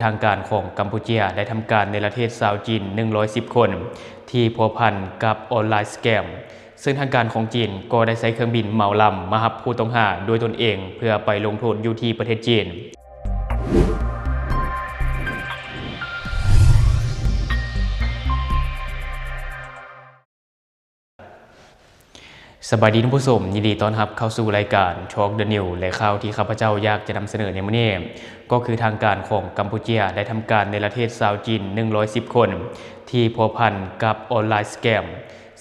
ທາງການຂອງກຳປູເຈຍໄດ້ທຳການເນລະເທດຊາວຈີນໜຶ່ງຮ້ອຍສິບຄົນ ທີ່ພົວພັນກັບອອນລາຍສະແກມ, ເຊິ່ງທາງການຂອງຈີນກໍໄດ້ໃຊ້ເຄື່ອງບິນເໝົາລຳມາຮັບຜູ້ຕ້ອງຫາດ້ວຍຕົນເອງ ເພື່ອໄປລົງໂທດຢູ່ທີ່ປະເທດຈີນ. ສະບາຍດີທ່ານຜູ້ຊົມ, ຍິນດີຕ້ອນຮັບເຂົ້າສູ່ລາຍການ Talk the News ແລະ ຂ່າວທີ່ຂ້າພະເຈົ້າຢາກຈະນຳສະເໜີໃນມື້ນີ້ ກໍຄືທາງການຂອງກຳປູເຈຍໄດ້ທຳການເນລະເທດຊາວຈີນໜຶ່ງຮ້ອຍສິບຄົນ ທີ່ພົວພັນກັບອອນລາຍສະແກມ,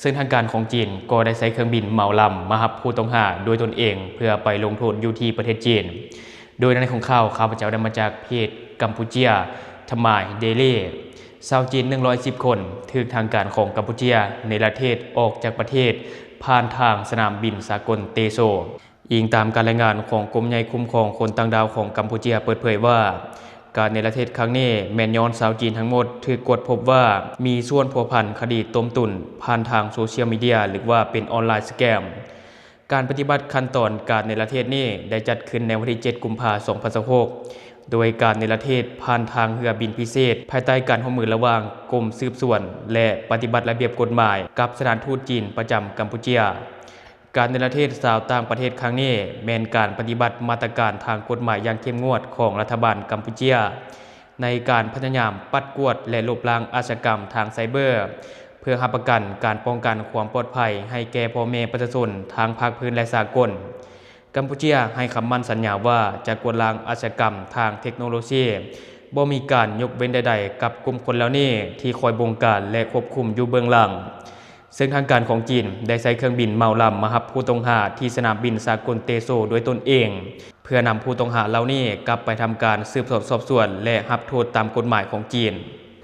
ເຊິ່ງທາງການຂອງຈີນກໍໄດ້ໃຊ້ເຄື່ອງບິນເໝົາລຳມາຮັບຜູ້ຕ້ອງຫາດ້ວຍຕົນເອງ ເພື່ອໄປລົງໂທດຢູ່ທີ່ປະເທດຈີນ. ໂດຍໃນຂອງຂ່າວ ຂ້າພະເຈົ້າໄດ້ມາຈາກເພຈກຳປູເຈຍ Thai Daily. ຊາວຈີນໜຶ່ງຮ້ອຍສິບຄົນ ຖືກທາງການຂອງກຳປູເຈຍເນລະເທດອອກຈາກປະເທດ ຜ່ານທາງສະໜາມບິນສາກົນເຕໂຊ. ອີງຕາມການລາຍງານຂອງກົມໃຫຍ່ຄຸ້ມຄອງຄົນຕ່າງດ້າວຂອງກຳປູເຈຍເປີດເຜີຍວ່າ ການເນລະເທດຄັ້ງນີ້ແມ່ນຍ້ອນຊາວຈີນທັງໝົດຖືກກວດພົບວ່າມີສ່ວນພົວພັນຄະດີຕົ້ມຕຸນຜ່ານທາງໂຊຊຽວມີເດຍ ຫຼືວ່າເປັນອອນລາຍສະແກມ. ການປະຕິບັດຂັ້ນຕອນການເນລະເທດນີ້ໄດ້ຈັດຂຶ້ນໃນວັນທີເຈັດ ກຸມພາ ສອງພັນຊາວຫົກ ໂດຍການເນລະເທດຜ່ານທາງເຮືອບິນພິເສດ ພາຍໃຕ້ການຮ່ວມມືລະຫວ່າງກົມສືບສວນ ແລະ ປະຕິບັດລະບຽບກົດໝາຍກັບສະຖານທູດຈີນປະຈຳກຳປູເຈຍ. ການເນລະເທດຊາວຕ່າງປະເທດຄັ້ງນີ້ ແມ່ນການປະຕິບັດມາດຕະການທາງກົດໝາຍຢ່າງເຂັ້ມງວດຂອງລັດຖະບານກຳປູເຈຍ ໃນການພະຍາຍາມປັດກວາດ ແລະ ລົບລ້າງອາຊະຍາກຳທາງໄຊເບີ ເພື່ອຮັບປະກັນການປ້ອງກັນຄວາມປອດໄພໃຫ້ແກ່ພໍ່ແມ່ປະຊາຊົນທັງພາກພື້ນ ແລະ ສາກົນ. ກຳປູເຈຍໃຫ້ຄຳໝັ້ນສັນຍາວ່າຈະກວາດລ້າງອາຊະຍາກຳທາງເທັກໂນໂລຊີ, ບໍ່ມີການຍົກເວັ້ນໃດໆກັບກຸ່ມຄົນເຫຼົ່ານີ້ທີ່ຄອຍບົງການ ແລະ ຄວບຄຸມຢູ່ເບື້ອງຫຼັງ. ເຊິ່ງທາງການຂອງຈີນໄດ້ໃຊ້ເຄື່ອງບິນເໝົາລຳມາຮັບຜູ້ຕ້ອງຫາທີ່ສະໜາມບິນສາກົນເຕໂຊດ້ວຍຕົນເອງ ເພື່ອນຳຜູ້ຕ້ອງຫາເຫຼົ່ານີ້ກັບໄປທຳການສືບສວນສອບສວນ ແລະ ຮັບໂທດຕາມກົດໝາຍຂອງຈີນ.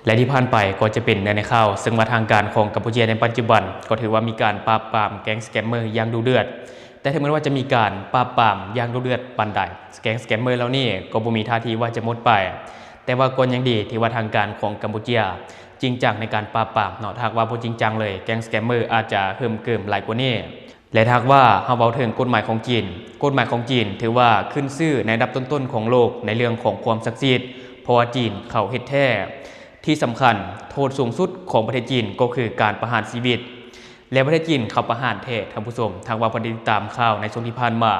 ແລະ ທີ່ຜ່ານໄປກໍຈະເປັນແນວໃນຂ່າວ, ເຊິ່ງວ່າທາງການຂອງກຳປູເຈຍໃນປັດຈຸບັນກໍຖືວ່າມີການປາບປາມແກ້ງສະແກມເມີຢ່າງດຸເດືອດ. ແຕ່ເຖິງແມ່ນວ່າຈະມີການປາບປາມຢ່າງດຸເດືອດປານໃດ, ແກ້ງສະແກມເມີເຫຼົ່ານີ້ກໍບໍ່ມີທ່າທີວ່າຈະໝົດໄປ. ແຕ່ວ່າກໍຍັງດີທີ່ວ່າທາງການຂອງກຳປູເຈຍຈິງຈັງໃນການປາບປາມເນາະ. ຖ້າຫາກວ່າບໍ່ຈິງຈັງເລີຍ, ແກ້ງສະແກມເມີອາດຈະເພີ່ມເກີມຫຼາຍກວ່ານີ້. ແລະ ຖ້າຫາກວ່າເຮົາເວົ້າເຖິງກົດໝາຍຂອງຈີນ, ກົດໝາຍຂອງຈີນຖືວ່າຂຶ້ນຊື່ໃນອັນດັບຕົ້ນໆຂອງໂລກໃນເລື່ອງຂອງຄວາມສັກສິດ, ເພາະວ່າຈີນເຂົາເຮັດແທ້. ທີ່ສຳຄັນ, ໂທດສູງສຸດຂອງປະເທດຈີນກໍຄືການປະຫານຊີວິດ. ແລະ ປະເທດຈີນເຂົາປະຫານແທ້, ທ່ານຜູ້ຊົມ, ຖ້າຫາກວ່າເພິ່ນໄດ້ຕິດຕາມຂ່າວໃນຊ່ວງທີ່ຜ່ານມາ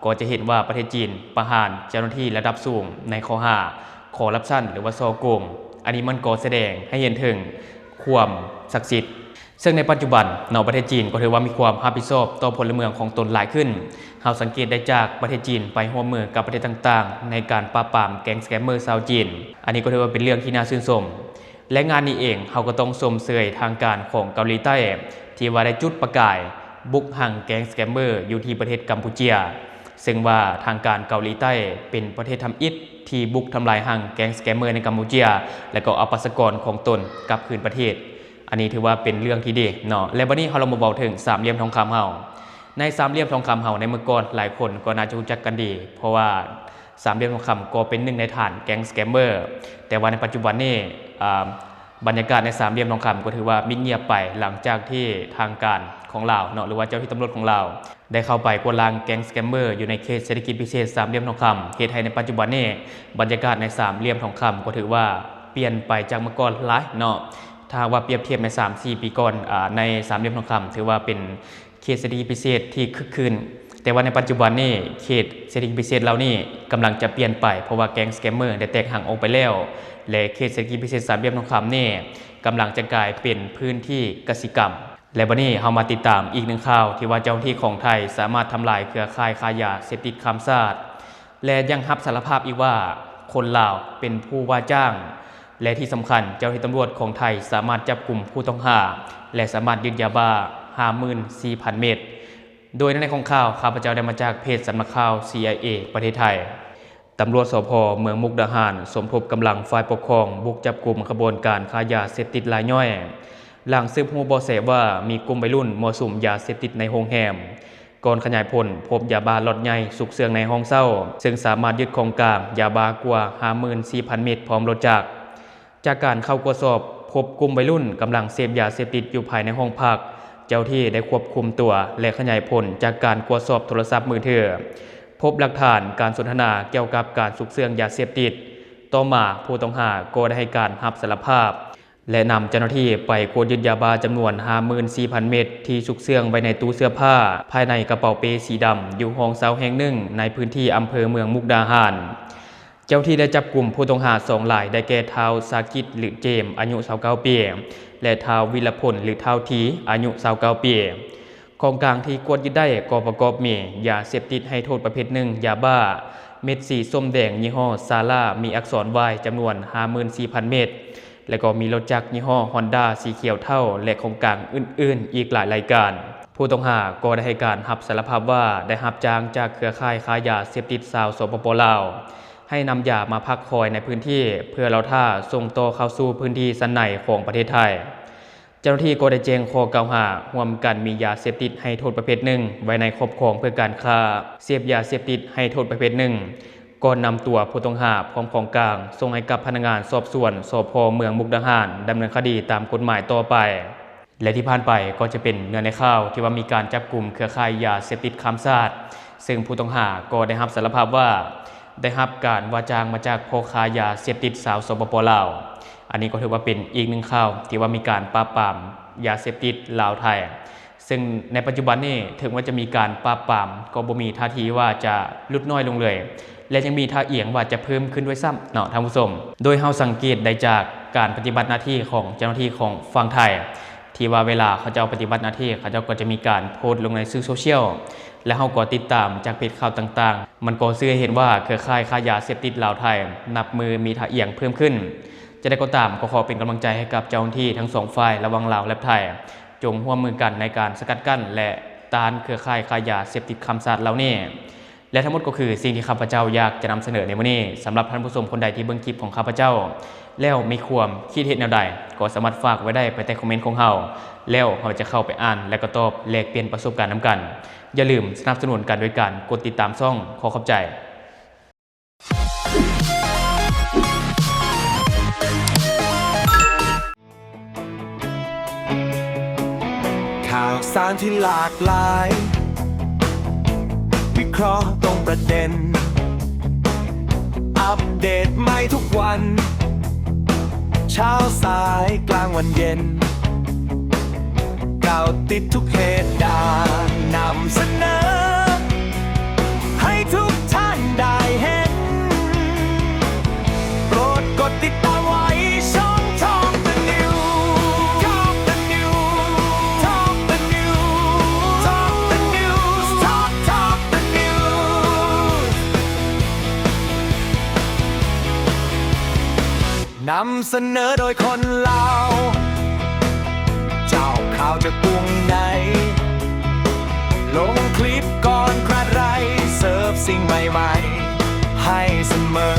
ກໍຈະເຫັນວ່າປະເທດຈີນປະຫານເຈົ້າໜ້າທີ່ລະດັບສູງໃນຂໍ້ຫາຄໍຣັບຊັນ ຫຼືວ່າສໍ້ໂກງ. ອັນນີ້ມັນກໍສະແດງໃຫ້ເຫັນເຖິງຄວາມສັກສິດ. ເຊິ່ງໃນປັດຈຸບັນເນາະ ປະເທດຈີນກໍຖືວ່າມີຄວາມຮັບຜິດຊອບຕໍ່ພົນລະເມືອງຂອງຕົນຫຼາຍຂຶ້ນ. ເຮົາສັງເກດໄດ້ຈາກປະເທດຈີນໄປຮ່ວມມືກັບປະເທດຕ່າງໆ ໃນການປາບປາມແກ້ງສະແກມເມີຊາວຈີນ. ອັນນີ້ກໍຖືວ່າເປັນເລື່ອງທີ່ໜ້າຊື່ນຊົມ. ແລະ ງານນີ້ເອງເຮົາກໍຕ້ອງຊົມເຊີຍທາງການຂອງເກົາຫຼີໃຕ້ ທີ່ວ່າໄດ້ຈຸດປະກາຍບຸກຫັງແກ້ງສະແກມເມີຢູ່ທີ່ປະເທດກຳປູເຈຍ. ເຊິ່ງວ່າທາງການເກົາຫຼີໃຕ້ເປັນປະເທດທຳອິດທີ່ບຸກທຳລາຍຮັງແກ້ງສະແກມເມີໃນກຳປູເຈຍ ແລະ ກໍເອົາປະຊາກອນຂອງຕົນກັບຄືນປະເທດ. ອັນນີ້ຖືວ່າເປັນເລື່ອງທີ່ດີເນາະ. ແລະ ບັດນີ້ເຮົາລອງມາເວົ້າເຖິງສາມຫຼ່ຽມທອງຄຳເຮົາ. ໃນສາມຫຼ່ຽມທອງຄຳເຮົາໃນເມື່ອກ່ອນ ຫຼາຍຄົນກໍໜ້າຈະຮູ້ຈັກກັນດີ ເພາະວ່າສາມຫຼ່ຽມທອງຄຳກໍເປັນໜຶ່ງໃນຖານແກ້ງສະແກມເມີ. ແຕ່ວ່າໃນປັດຈຸບັນນີ້ ອາ ບັນຍາກາດໃນສາມຫຼ່ຽມທອງຄຳກໍຖືວ່າມິດງຽບໄປ ຫຼັງຈາກທີ່ທາງການຂອງລາວເນາະ ຫຼືວ່າເຈົ້າໜ້າທີ່ຕຳຫຼວດຂອງລາວ ໄດ້ເຂົ້າໄປກວດລ້າງແກ້ງສະແກມເມີຢູ່ໃນເຂດເສດຖະກິດພິເສດສາມຫຼ່ຽມທອງຄຳ, ເຮັດໃຫ້ໃນປັດຈຸບັນນີ້ບັນຍາກາດໃນສາມຫຼ່ຽມທອງຄຳກໍຖືວ່າປ່ຽນໄປຈາກເມື່ອກ່ອນຫຼາຍເນາະ. ຖ້າຫາກວ່າປຽບທຽບໃນສາມສີ່ປີກ່ອນ ອາ ໃນສາມຫຼ່ຽມທອງຄຳຖືວ່າເປັນເຂດເສດຖະກິດພິເສດທີ່ຄຶກຄື້ນ, ແຕ່ວ່າໃນປັດຈຸບັນນີ້ເຂດເສດຖະກິດພິເສດເຫຼົ່ານີ້ກຳລັງຈະປ່ຽນໄປ ເພາະວ່າແກ້ງສະແກມເມີໄດ້ແຕກຮັງອອກໄປແລ້ວ ແລະ ເຂດເສດຖະກິດພິເສດສາມຫຼ່ຽມທອງຄຳນີ້ກຳລັງຈະກາຍເປັນພື້ນທີ່ກະສິກຳ. ແລະ ບັດນີ້ເຮົາມາຕິດຕາມອີກໜຶ່ງຂ່າວ ທີ່ວ່າເຈົ້າໜ້າທີ່ຂອງໄທສາມາດທຳລາຍເຄືອຂ່າຍຄ້າຢາເສບຕິດຂ້າມຊາດ ແລະ ຍັງຮັບສາລະພາບອີກວ່າຄົນລາວເປັນຜູ້ວ່າຈ້າງ ແລະ ທີ່ສຳຄັນເຈົ້າໜ້າທີ່ຕຳຫຼວດຂອງໄທສາມາດຈັບກຸມຜູ້ຕ້ອງຫາ ແລະ ສາມາດຍຶດຢາບ້າຫ້າໝື່ນສີ່ພັນເມັດ. ໂດຍໃນຂອງຂ່າວ ຂ້າພະເຈົ້າໄດ້ມາຈາກເພຈສຳນັກຂ່າວ ຊີໄອເອ ປະເທດໄທ. ຕຳຫຼວດ ສພ ເມືອງມຸກດາຫານ ສົມທົບກຳລັງຝ່າຍປົກຄອງບຸກຈັບກຸມຂະບວນການຄ້າຢາເສບຕິດລາຍຍ່ອຍ ຫຼັງສືບຮູ້ເບາະແສວ່າມີກຸ່ມໄວລຸ້ນມົ້ວສຸມຢາເສບຕິດໃນໂຮງແຮມ. ກ່ອນຂະຫຍາຍຜົນ ພົບຢາບ້າລັອດໃຫຍ່ຊຸກເຊື່ອງໃນຫ້ອງເຊົ່າ, ເຊິ່ງສາມາດຍຶດຂອງກາງຢາບ້າກວ່າຫ້າໝື່ນສີ່ພັນເມັດ ພ້ອມລົດຈັກ. ຈາກການເຂົ້າກວດສອບ, ພົບກຸ່ມໄວລຸ້ນກຳລັງເສບຢາເສບຕິດຢູ່ພາຍໃນຫ້ອງພັກ. ເຈົ້າໜ້າທີ່ໄດ້ຄວບຄຸມຕົວ ແລະ ຂະຫຍາຍຜົນຈາກການກວດສອບໂທລະສັບມືຖື, ພົບຫຼັກຖານການສົນທະນາກ່ຽວກັບການຊຸກເຊື່ອງຢາເສບຕິດ. ຕໍ່ມາ ຜູ້ຕ້ອງຫາກໍໄດ້ໃຫ້ການຮັບສາລະພາບ ແລະ ນຳເຈົ້າໜ້າທີ່ໄປກວດຍຶດຢາບ້າຈຳນວນຫ້າໝື່ນສີ່ພັນເມັດ ທີ່ຊຸກເຊື່ອງໄວ້ໃນຕູ້ເສື້ອຜ້າ ພາຍໃນກະເປົາເປ້ສີດຳ ຢູ່ຫ້ອງເຊົ່າແຫ່ງໜຶ່ງໃນພື້ນທີ່ອຳເພີເມືອງມຸກດາຫານ. ເຈົ້າໜ້າທີ່ໄດ້ຈັບກຸມຜູ້ຕ້ອງຫາສອງລາຍ ໄດ້ແກ່ ທ້າວ ຊາກິດ ຫຼື ເຈມ ອາຍຸຊາວເກົ້າປີ ແລະ ທ້າວ ວິລະພົນ ຫຼື ທ້າວ ທີ ອາຍຸຊາວເກົ້າປີ. ຂອງກາງທີ່ກວດຍຶດໄດ້ກໍປະກອບມີ ຢາເສບຕິດໃຫ້ໂທດປະເພດໜຶ່ງ ຢາບ້າ ເມັດສີສົ້ມແດງ ຍີ່ຫໍ້ຊາລາ ມີອັກສອນວາຍ ຈຳນວນຫ້າໝື່ນສີ່ພັນເມັດ ແລະ ກໍມີລົດຈັກຍີ່ຫໍ້ຮອນດ້າສີຂຽວເທົາ ແລະ ຂອງກາງອື່ນໆອີກຫຼາຍລາຍການ. ຜູ້ຕ້ອງຫາກໍໄດ້ໃຫ້ການຮັບສາລະພາບວ່າ ໄດ້ຮັບຈ້າງຈາກເຄືອຂ່າຍຄ້າຢາເສບຕິດຊາວ ສປປ ລາວ ໃຫ້ນຳຢາມາພັກຄອຍໃນພື້ນທີ່ ເພື່ອລໍຖ້າສົ່ງຕໍ່ເຂົ້າສູ່ພື້ນທີ່ຊັ້ນໃນຂອງປະເທດໄທ. ເຈົ້າໜ້າທີ່ກໍໄດ້ແຈ້ງຂໍ້ກ່າວຫາ ຮ່ວມກັນມີຢາເສບຕິດໃຫ້ໂທດປະເພດໜຶ່ງ ໄວ້ໃນຄອບຄອງເພື່ອການຄ້າ, ເສບຢາເສບຕິດໃຫ້ໂທດປະເພດໜຶ່ງ, ກ່ອນນຳຕົວຜູ້ຕ້ອງຫາພ້ອມຂອງກາງ ສົ່ງໃຫ້ກັບພະນັກງານສອບສວນ ສພ ເມືອງມຸກດາຫານ ດຳເນີນຄະດີຕາມກົດໝາຍຕໍ່ໄປ. ແລະ ທີ່ຜ່ານໄປກໍຈະເປັນເນື້ອໃນຂ່າວທີ່ວ່າມີການຈັບກຸມເຄືອຂ່າຍຢາເສບຕິດຂ້າມຊາດ, ເຊິ່ງຜູ້ຕ້ອງຫາກໍໄດ້ຮັບສາລະພາບວ່າ ໄດ້ຮັບການວ່າຈ້າງມາຈາກພໍ່ຄ້າຢາເສບຕິດຊາວ ສປປ ລາວ. ອັນນີ້ກໍຖືວ່າເປັນອີກໜຶ່ງຂ່າວທີ່ວ່າມີການປາບປາມຢາເສບຕິດລາວ-ໄທ, ເຊິ່ງໃນປັດຈຸບັນນີ້ເຖິງວ່າຈະມີການປາບປາມ ກໍບໍ່ມີທ່າທີວ່າຈະຫຼຸດນ້ອຍລົງເລີຍ ແລະ ຍັງມີທ່າອ່ຽງວ່າຈະເພີ່ມຂຶ້ນດ້ວຍຊ້ຳເນາະທ່ານຜູ້ຊົມ. ໂດຍເຮົາສັງເກດໄດ້ຈາກການປະຕິບັດໜ້າທີ່ຂອງເຈົ້າໜ້າທີ່ຂອງຝັ່ງໄທ ທີ່ວ່າເວລາເຂົາເຈົ້າປະຕິບັດໜ້າທີ່ ເຂົາເຈົ້າກໍຈະມີການໂພສລົງໃນສື່ໂຊຊຽວ ແລະ ເຮົາກໍຕິດຕາມຈາກເພຈຂ່າວຕ່າງໆ ມັນກໍສື່ໃຫ້ເຫັນວ່າເຄືອຂ່າຍຄ້າຢາເສບຕິດລາວ-ໄທ ນັບມື້ມີທ່າອ່ຽງເພີ່ມຂຶ້ນ. ຈັ່ງໃດກໍຕາມ ກໍຂໍເປັນກຳລັງໃຈໃຫ້ກັບເຈົ້າໜ້າທີ່ທັງສອງຝ່າຍ ລະຫວ່າງລາວ ແລະ ໄທ ຈົ່ງຮ່ວມມືກັນໃນການສະກັດກັ້ນ ແລະ ຕ້ານເຄືອຂ່າຍຄ້າຢາເສບຕິດຂ້າມຊາດເຫຼົ່ານີ້. ແລະ ທັງໝົດກໍຄືສິ່ງທີ່ຂ້າພະເຈົ້າຢາກຈະນຳສະເໜີໃນມື້ນີ້. ສຳລັບທ່ານຜູ້ຊົມຄົນໃດທີ່ເບິ່ງຄລິບຂອງຂ້າພະເຈົ້າແລ້ວມີຄວາມຄິດເຫັນແນວໃດ ກໍສາມາດຝາກໄວ້ໄດ້ພາຍໃຕ້ຄອມເມັນຂອງເຮົາ ແລ້ວເຮົາຈະເຂົ້າໄປອ່ານ ແລະ ກໍຕອບແລກປ່ຽນປະສົບການນຳກັນ. ຢ່າລືມສະໜັບສະໜູນກັນໂດຍການກົດຕິດຕາມຊ່ອງ. ຂໍຂອບໃຈ. ຂ່າວສານທີ່ຫຼາກຫຼາຍ ວິເຄາະຕຣົງປະເດັນ ອັບເດດໃໝ່ທຸກວັນ ເຊົ້າສາຍກາງວັນເຢັນ ເກົາະຕິດທຸກເຫດການ ນຳສະເໜີໃຫ້ທຸກທ່ານໄດ້ເຫັນ. ໂປດກົດຕິດຕາມໄວ້ຊ່ອງ Talk the News Talk the News Talk the News Talk Talk the News ນຳສະເໜີໂດຍຄົນລາວ ເຈົ້າຂ່າວຈາກກຸງໃນ ລົງຄລິບກ່ອນໃຜໃຜ ເສີບສິ່ງໃໝ່ໆໃຫ້ສະເໝີ.